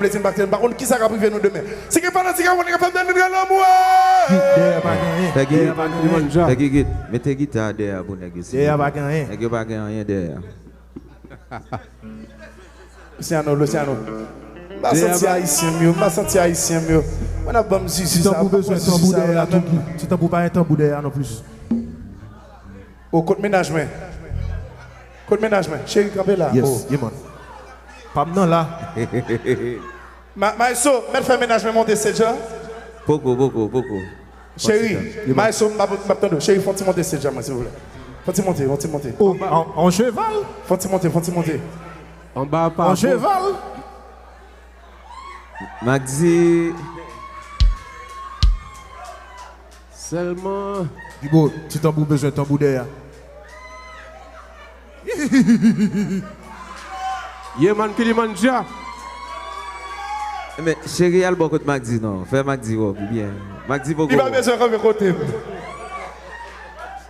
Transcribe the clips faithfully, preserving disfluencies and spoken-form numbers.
Plezi m pa te, m pa konn kisa k ap rive nou demen. Si gen fanatik avè w, nèg ap fè m tande gran lanmou. Git, dèyè pa gen anyen. Fè git. Dèyè pa gen anyen. Fè git, git. Mete gita dèyè pou nèg yo, silvouplè. Dèyè pa gen anyen. Nèg yo pa gen anyen dèyè. Luciano, Luciano. M pa santi ayisyen m yo, m pa santi ayisyen m yo. Mwen ap ban m zizi sa, m pa pran zizi sa yo la menm. Ti tanbou pa gen tanbou dèyè a non plis. O, kot mennaj mwen? Kot mennaj mwen? Cheri, kanpe la. Yes, yeah man. Pa m nan la. Ma-, Maestro, mèt fè mennaj mwen monte stage la? Poko, poko, poko. Cheri, Maestro, m ap, m ap tande w. Cheri, fè yon ti monte stage la mwen, silvouplè. Fè yon ti monte, fè yon ti monte. O, an, an cheval? Fè yon ti monte, fè yon ti monte. Anba pa. An cheval? Magdi. Sèlman. Bibo, ti tanbou bezwen tanbou dèyè. Ye man Kilimandja. Men, cheri, al bò kot Magdi non. Fè Magdi wè w pi byen. Magdi poko. Li pa bezwen kanpe kote m.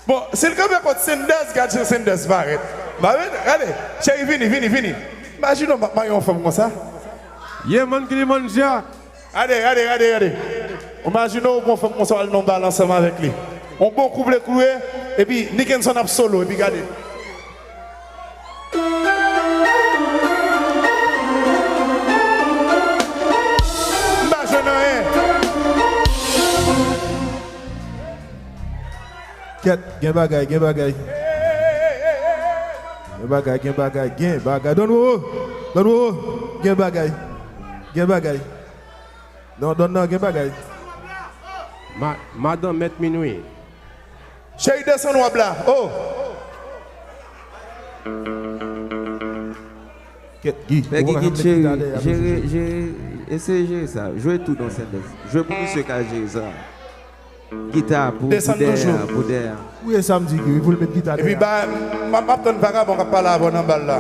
Bon, si l kanpe kot Senders, gad jan Senders parèt. Ba wi, gade, cheri, vini, vini, vini. Imajine w m ap marye yon fanm konsa. Ye man Kilimandja. Gade, gade, gade, gade. Imajine w pran fanm konsa, w al nan bal ansanm avèk li. Yon bon koup le kouye, epi Nickenson ap solo, epi gade. M pa jwenn anyen. Kèt, gen bagay, gen bagay. Gen bagay, gen bagay, gen bagay. Donn Roro, donn Roro, gen bagay. Gen bagay. Non, donn nan, gen bagay. Ma-, madan mèt minwi. Cheri, desann wab la. Oh! Kèt, Guy, men ou pa Guy, ka met cheri, gita dèyè, jere, mesye. Jere, eseye jere sa. Jwe tou non Senders. Jwe pou misye ka jere sa. Gita pou, pou dèyè, pou dèyè. Ou ye samdi, Guy, pou l met gita dèyè. Epi ba, m ap, m ap tann vagabon k ap pale avè w nan bal la.